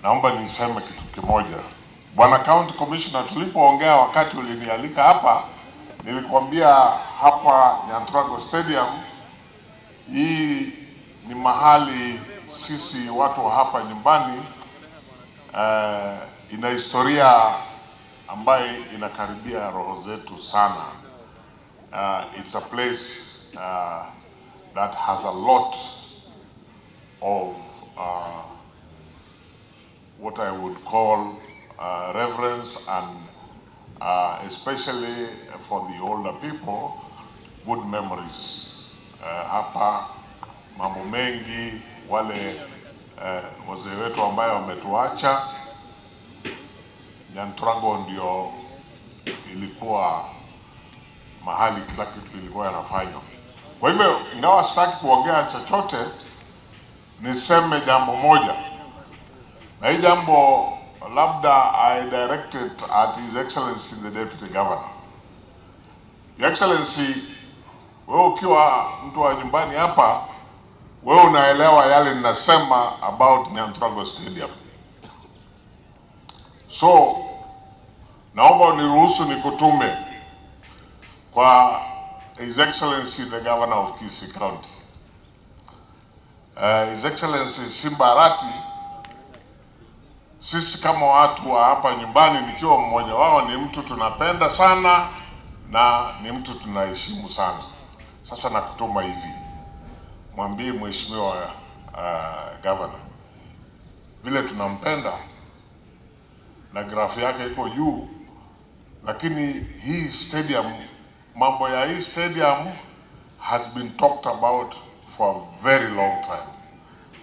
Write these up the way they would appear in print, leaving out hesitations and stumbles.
Naomba niseme kitu kimoja. Bwana County Commissioner, tulipoongea wakati ulinialika hapa, nilikwambia hapa Nyanturago Stadium hii ni mahali sisi watu wa hapa nyumbani, ina historia ambaye inakaribia roho zetu sana. It's a place that has a lot of what I would call reverence and especially for the older people, good memories. Hapa mambo mengi wale wazee wetu ambayo wametuacha, Nyanturago ndio ilikuwa mahali kila kitu ilikuwa yanafanywa. Kwa hivyo, ingawa sitaki kuongea chochote, niseme jambo moja, na hii jambo labda I direct it at His Excellency the Deputy Governor. Your Excellency, wewe ukiwa mtu wa nyumbani hapa, wewe unaelewa yale ninasema about Nyanturago Stadium. So naomba uniruhusu nikutume kwa His Excellency the Governor of Kisii County. His Excellency Simba Arati, sisi kama watu wa hapa nyumbani, nikiwa mmoja wao, ni mtu tunapenda sana na ni mtu tunaheshimu sana. Sasa nakutuma hivi, mwambie mheshimiwa governor vile tunampenda na grafu yake iko juu, lakini hii stadium, mambo ya hii stadium has been talked about for a very long time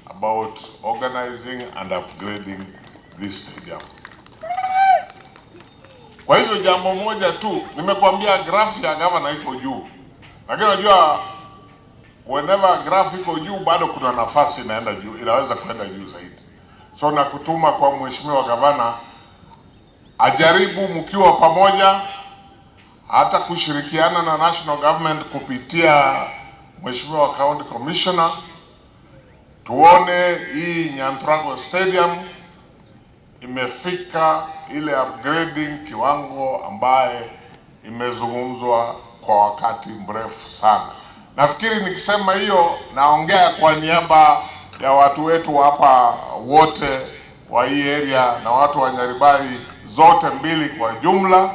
about organizing and upgrading this stadium. Kwa hivyo jambo moja tu nimekuambia, grafu ya gavana iko juu, lakini unajua whenever graph iko juu bado kuna nafasi inaenda juu, inaweza kwenda juu zaidi. So nakutuma kwa mheshimiwa gavana ajaribu mkiwa pamoja, hata kushirikiana na national government kupitia mheshimiwa county commissioner, tuone hii Nyanturago Stadium imefika ile upgrading kiwango ambaye imezungumzwa kwa wakati mrefu sana. Nafikiri nikisema hiyo naongea kwa niaba ya watu wetu hapa wote wa hii area na watu wa Nyaribari zote mbili kwa jumla.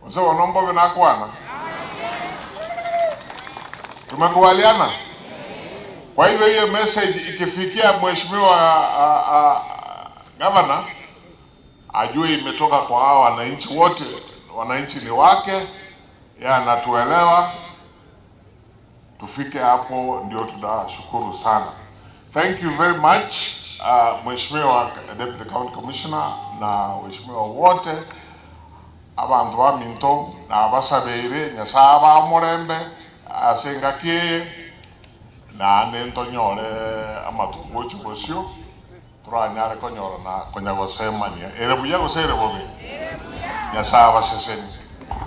Wazee wanaomba vinakwana, tumekubaliana. Kwa hivyo hiyo message ikifikia mheshimiwa governor ajue imetoka kwa hawa wananchi wote, wananchi ni wake, yeye anatuelewa. Tufike hapo, ndio tunashukuru sana. Thank you very much, Mheshimiwa Deputy County Commissioner na waheshimiwa wote, abantu baminto nabasabeire Nyasaye bamurembe asengakie naende ntonyore amatuko gochi bosio turanyare konyora na konya gosemania ere buya gose ere bobe. Nyasaye abaseseni.